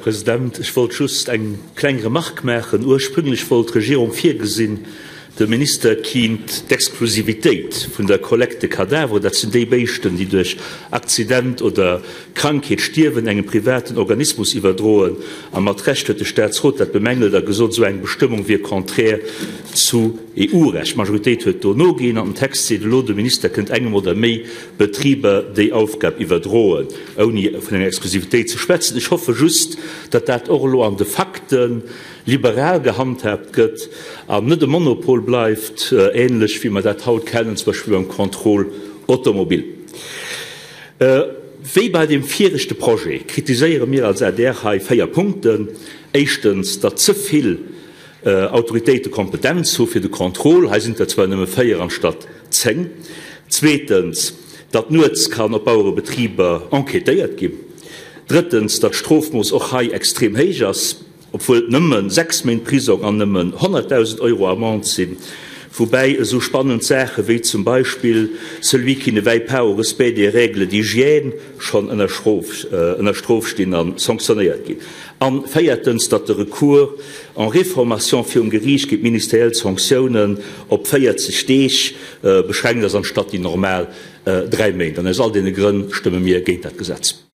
President. Ech wollt just eng kleng Remarque maachen. Ursprünglech wollt d'Regierung virgesinn, de Minister kinnt d'Exklusivitéit vun der Collecte de cadavres, dat sinn déi Béischten, déi duerch Accident oder Krankheet stierwen, engem privaten Organismus iwwerdroen. A mat Recht huet de Staatsrot dat bemängelt a gesot, esou eng Bestëmmung wier contraire zu EU-Recht. D'Majoritéit huet do noginn an den Text seet elo, de Minister kënnt engem oder méi Betriber déi Aufgab iwwerdroen, ouni vun enger Exklusivitéit ze schwätzen. Ech hoffe just, datt dat och elo an de Fakte liberal gehandhaabt gëtt an net e Monopol bleift, ähnlech wéi mer dat haut kennen, zum Beispill beim Contrôle automobile. Wéi bei deem viregte Projet kritiséiere mir als adr hei 4 Punkten. Éischtens, datt ze vill Autoritéite Kompetenz hu fir de Contrôle, hei sinn et der zwar nëmme 4 anstatt 10. Zweetens, datt nuets kann op Bauerebetriber enquêtéiert ginn. Drëttens, datt d'Strofmooss och hei extrem héich ass, obwuel et nëmme 6 Méint Prisong an nëmmen 100.000 Euro Amende sinn, woubäi esou spannend Saache wéi zum Beispill celui qui ne veille pas au respect des règles d'hygiène schonn ënner Strof stinn a sanktionéiert ginn. A véiertens, datt de Recours en réformation virum Geriicht géint ministeriell Sanktiounen op 40 Deeg beschränkt ass, anstatt déi normal 3 Méint. An aus all deene Grënn stëmme mir géint dat Gesetz.